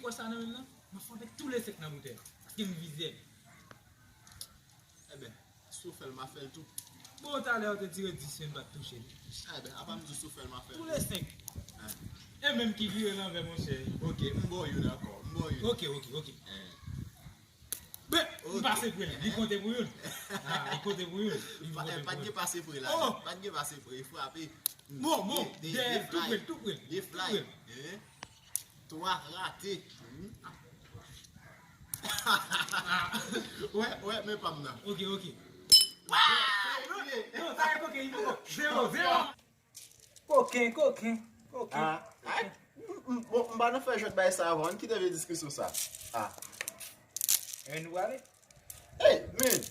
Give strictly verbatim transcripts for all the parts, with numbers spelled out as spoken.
Wè sa nan men m nan? M ap frape tou le senk nan boutèy la. Paske m vizè. Enben, si w fè l, m a fè l tou. Bon, talè ou te tire dis men m pa t touche l. Enben, apa m di w si w fè l, m a fè l tou. Tou le senk. E menm ki vire l anvè, monchè. Ok, m ba w youn ankò. M ba w youn. Ok, ok, ok. Ben, m pase pou l. Li konte pou youn. Ah, li konte pou youn. Li konte pou youn. Pa t gen pase pou l la. Oh! Pa t gen pase pou l. Li frape. Bon, bon, dèyè, tou pre l, tou pre l. De fly. Twa rate. Wè, wè, men pa m nan. Ok, ok. Non, sa e koke, li poko. Zewo, zewo. Koken, koken, koken. Ah, ay, m, m, bon, m pa nan fè jwèt bay sa avan. Ann kite vye diskisyon sa. Ah. Ann nou prale? Hey, men,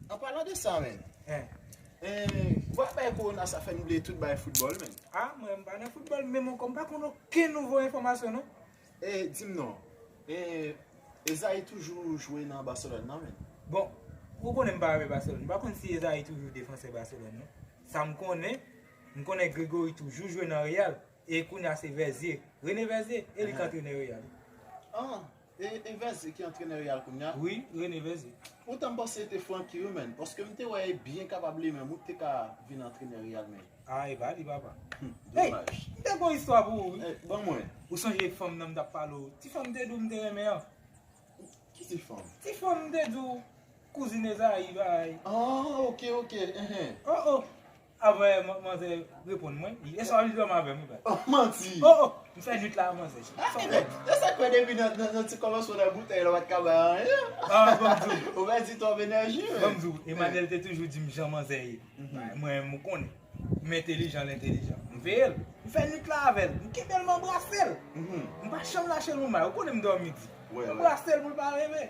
an palan de sa, men. Eh, ou pa bay kowona sa fè n bliye tout bay foutbòl, men. Ah, mwen, m pa nan foutbòl, men mwen, m pa konn okenn nouvo enfòmasyon, non. Eh, di m non. Eh, Ezayi toujou jwe nan Barcelone, non, men. Bon, ou konnen m pa renmen Barcelone. M pa konn si Ezayi toujou defansè Barcelone, non. Sa m konnen, m konnen Gregory toujou jwe nan Real. E kounye a se Verzier. René Verzier, e li k antrenè Real. Ah, e, e Verzier ki antrenè Real kounye a? Wi, René Verzier. Poutan m panse se te Francky wi, men. Paske m te wè e byen kapab li menm wi te ka vin antrenè Real, men. Ah, e pa li, papa. Hey, domaj. M te gon istwa pou ou, wi. Eh, ban mwen. Ou sonje fanm nan m t ap pale w? Ti fanm m te di w m te renmen an. Ki ti fanm? Ti fanm m te di w, kouzin Ezayi, bay. Ah, ok, ok, enhen. Oh, oh. Apre, man-, manzè reponn mwen. E sa w li dòmi avè m, wi, bay. Oh, manti. Oh, oh. M fè nwit la, manzè. Ah, sa w ebyen, konnen? E sa k fè depi nan, nan, nan ti kòmansman nan boutèy la, w pa t ka bay anyen? Ah, ban m di w. Ou pèdi twòp enèji, wi. Ban m di w, Emmanuel te toujou di m jan manzè ye. Bay, mwen, m konnen. M entelijan, l entelijan. M veye l. M fè nwit la avè l. M kenbe l, m anbrase l. M pa janm lache l yon may. Ou konnen m dòmi di. M anbrase l pou l pa reve.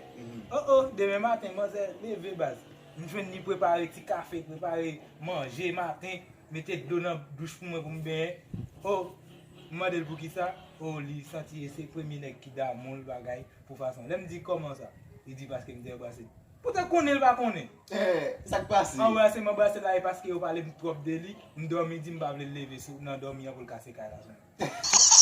Oh, oh, demen maten, manzè leve baz. M jwenn li prepare ti kafe, prepare manje maten, mete dlo nan douch pou mwen pou m benyen. Oh, m mande l poukisa. Oh, li santi e se premye nèg ki damou l bagay pou fason. Lè m di kòman sa, li di paske m te anbrase l. Poutan konnen l pa konnen. Eh, sa k pase? Anbrase m anbrase l la e paske yo pale m twòp de li, m dòmi di m pa vle l leve sou nan dòmi an pou l kase kay la sou mwen.